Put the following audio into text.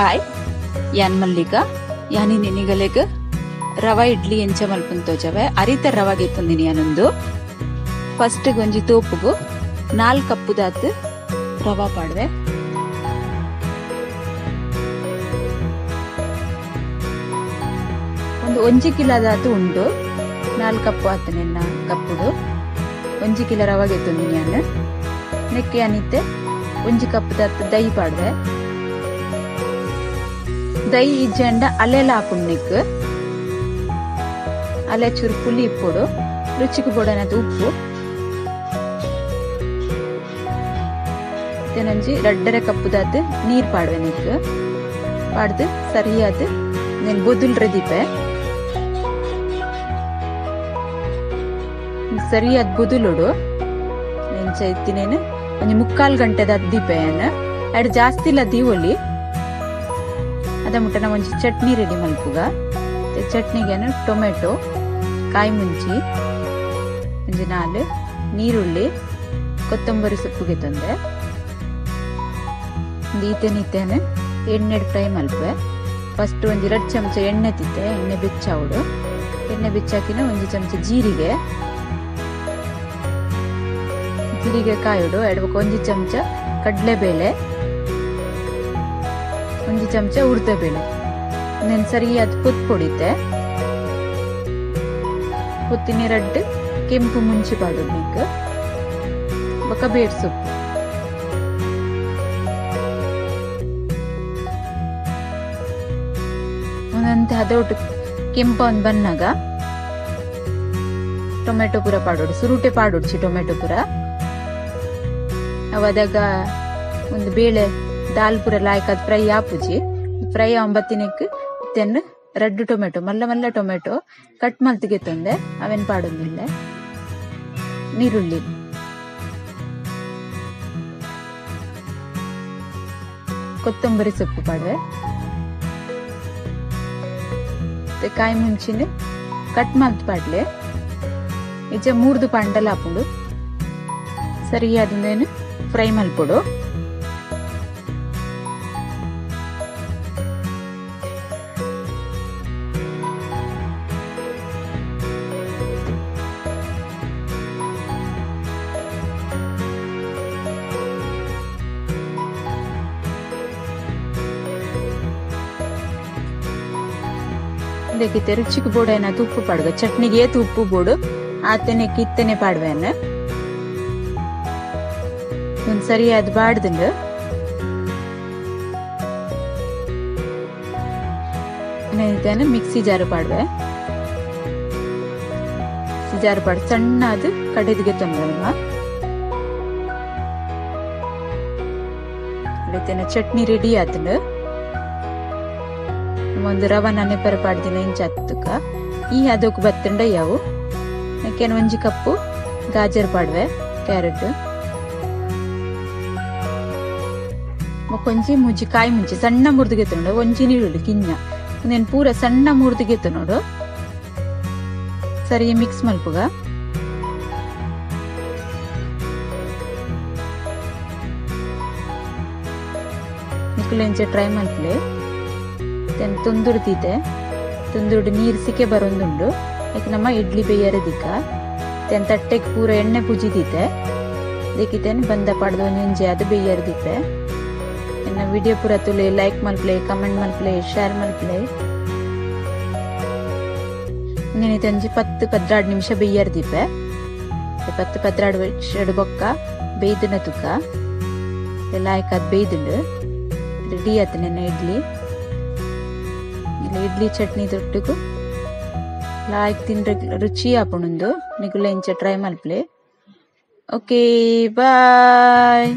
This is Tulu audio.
ಹಾಯ್ ಯಾನ್ ಮಲ್ಲಿಕಾ ಯಾನಿ ನಿನಿಗಲೆಗ್ ರವಾ ಇಡ್ಲಿ ಎಂಚ ಮಲ್ಪುನ್ ತೋಜವೆ ಅರಿತ ರವಾ ಗೆತ್ತೊಂದಿನಿ ಯಾನೊಂದು ಫಸ್ಟ್ ಒಂಜಿ ತೋಪುಗು 4 ಕಪ್ಪು ದಾತ್ ರವಾ ಪಾಡ್ವೆ ಒಂದು 1 ಕಿಲೋ ದಾತ್ ಉಂಡು 4 ಕಪ್ಪು ಆತ ನಿನ್ನ ಕಪ್ಪುಡು 1 ಕಿಲೋ ರವಾ ಗೆತ್ತೊಂದಿನಿ ಯಾನು ನೆಕ್ಕೆ ಯಾನಿತ್ತೆ 1 ಕಪ್ ದಾತ್ ದೈ ಪಾಡ್ವೆ ದೈ ಇಜ್ಜಂಡ ಅಲೆಲ ಆಪುಂಡು ಅಲೆ ಚೂರು ಪುಲಿ ಇಪ್ಪೊಡು ರುಚಿಗೆ ಬೋಡನದ ಉಪ್ಪು ನಂಜಿ 2.5 ಕಪ್ ದಾತ್ ನೀರ್ ಪಾಡ್ವೆ ನೆಕ್ ಪಾಡ್ದು ಸರಿಯಾದ ನೆನ್ ಬೊದುಲ್ರೆ ದೀಪೆ ಸರಿಯಾದ ಬೊದುಲೊಡು ನೆಂಚ ಇತ್ತಿನೇನು ಒಂಜಿ 3/4 ಗಂಟೆ ದಾತ್ ದೀಪೆ ಎರಡು ಜಾಸ್ತಿ ಇಲ್ಲ ದೀವೊಲಿ ಅದ ಮುಟ್ಟ ನಾವು ಒಂಜಿ ಚಟ್ನಿ ರೆಡಿ ಮಲ್ಪುಗ ಚಟ್ನಿಗೆ ಟೊಮೆಟೊ ಕಾಯಿ ಮುಂಚಿ ಒಂಜಿ 4 ನೀರುಳ್ಳಿ ಕೊತ್ತಂಬರಿ ಸೊಪ್ಪುಗೆ ತಂದೆ ಈತೇನೆ ಎಣ್ಣೆ ಫ್ರೈ ಮಲ್ಪೆ ಫಸ್ಟ್ ಒಂಜಿ 2 ಚಮಚ ಎಣ್ಣೆ ತಿತ್ತೆ ಎಣ್ಣೆ ಬೆಚ್ಚಾವಡು ಎಣ್ಣೆ ಬೆಚ್ಚಾಕಿನ 1 ಚಮಚ ಜೀರಿಗೆ ಜೀರಿಗೆ ಕಾಯೋಡು ಎಡಬಕ್ಕೆ 1 ಚಮಚ ಕಡಲೆಬೇಳೆ 1 ಚಮಚ ಉದ್ದಿನಬೇಳೆ ನೆನ್ ಸರಿಯಾದ ಪೊತ್ತು ಪೊಡಿತೆ ಪೊತ್ತಿನ 2 ಕೆಂಪು ಮುಂಚಿ ಪಾಡೋದು ನೆಕ್ ಬೊಕ ಬೇರ್ ಸೊಪ್ಪು ಒಂದಂತೆ ಹದೊಟ್ಟು ಕೆಂಪು ಒಂದು ಬನ್ನಾಗ ಟೊಮೆಟೊ ಪೂರ ಪಾಡೋಡು ಸುರುಟೆ ಪಾಡೋಡ್ಚಿ ಟೊಮೆಟೊ ಪೂರ ಅವಾಗ ಒಂದು ಬೇಳೆ ದಾಲ್ ಪೂರ ಲಾಯ್ಕ್ ಅದು ಫ್ರೈ ಆಪುಜಿ ಫ್ರೈ ಆಂಬತ್ತಿನಕ್ಕೆ ತೆನ್ 2 ಟೊಮೆಟೊ ಮಲ್ಲ ಮಲ್ಲ ಟೊಮೆಟೊ ಕಟ್ ಮಲ್ತಿಗೆ ತಂದೆ ಅವೇನು ಪಾಡೊಂದಿಲ್ಲ ನೀರುಳ್ಳಿ ಕೊತ್ತಂಬರಿ ಸೊಪ್ಪು ಪಾಡುವೆ ಕಾಯಿ ಮುಂಚಿನ ಕಟ್ ಮಲ್ತ್ ಪಾಡ್ಲೆ ಇಜ್ಜ ಮೂರ್ದು ಪಂಡಲ ಆಪುಂಡು ಸರಿಯಾದ ಫ್ರೈ ಮಲ್ಪೊಡು ಇದಕ್ಕೆ ರುಚಿಗೆ ಬೋಡ ಉಪ್ಪು ಪಾಡುಗ ಚಟ್ನಿಗೆ ಏತು ಉಪ್ಪು ಬೋಡು ಆತನೆ ಕಿತ್ತನೆ ಪಾಡುವೆನ್ ಒಂದು ಸರಿಯಾದ ಬಾಡ್ದುಂಡು ಮಿಕ್ಸಿ ಜಾರು ಪಾಡುವೆ ಮಿಕ್ಸಿ ಜಾರು ಪಾಡು ಸಣ್ಣ ಅದು ಕಡೆದಿಗೆ ತೊಂದರೆ ಚಟ್ನಿ ರೆಡಿ ಆತಂಡು ಒಂದು ರವಾ ನೆಪರ ಪಾಡ್ದಿನ ಇಂಚ ಹತ್ತುಕ ಈ ಅದಕ್ಕೆ ಬತ್ತಂಡ ಯಾವು ಯಾಕೆನ್ 1 ಕಪ್ಪು ಗಾಜರ್ ಪಾಡುವೆ ಕ್ಯಾರೆಟ್ ಒಂಜಿ ಮುಂಚಿ ಕಾಯಿ ಮುಂಚಿ ಸಣ್ಣ ಮುರಿದಿಗೆ ನೋಡು ಒಂಜಿ ನೀರುಳ್ಳಿ ಕಿಂಜ ಒಂದೇನು ಪೂರ ಸಣ್ಣ ಮುರಿದಿಗೆ ನೋಡು ಸರಿ ಮಿಕ್ಸ್ ಮಲ್ಪುಗ ನಿಕ್ಕುಲೆಂಚೆ ಟ್ರೈ ಮಲ್ಪಲೆ ತೊಂದುರ್ದಿದೆ ತೊಂದುರ್ಡು ನೀರು ಸಿಕೆ ಬರೋದುಂಡು ಯಾಕೆ ನಮ್ಮ ಇಡ್ಲಿ ಬೇಯರದಿಕ್ಕ ತೆನ್ ತಟ್ಟೆಗೆ ಪೂರ ಎಣ್ಣೆ ಪುಜಿದಿದೆ ದೇಕಿತೇನೆ ಬಂದ ಪಾಡ್ದು ಒಂಜಿ ಅದು ಬೇಯರದಿಪ್ಪೆ ಎನ್ನ ವಿಡಿಯೋ ಪೂರ ತುಲೆ ಲೈಕ್ ಮಲ್ಪ್ಲೆ ಕಮೆಂಟ್ ಮಲ್ಪ್ಲೆ ಶೇರ್ ಮಲ್ಪ್ಲೆ ಒಂಜಿ 10-12 ನಿಮಿಷ ಬೇಯರದಿಪ್ಪೆ 10-12 ಬೊಕ್ಕ ಬೇಯ್ದಿನ ತುಕ್ಕ ಲಾಯ್ಕ್ ಅದು ಬೇಯ್ದುಂಡು ರೆಡಿ ಆಯ್ತು ನನ್ನ ಇಡ್ಲಿ ಇಡ್ಲಿ ಚಟ್ನಿ ದೊಡ್ಡಗು ಲಾಯ್ಕ್ ತಿಂದ್ರೆ ರುಚಿ ಆಪುಂಡು ನಿಗುಲ ಇಂಚ ಟ್ರೈ ಮಲ್ಪ್ಲೆ. Okay bye.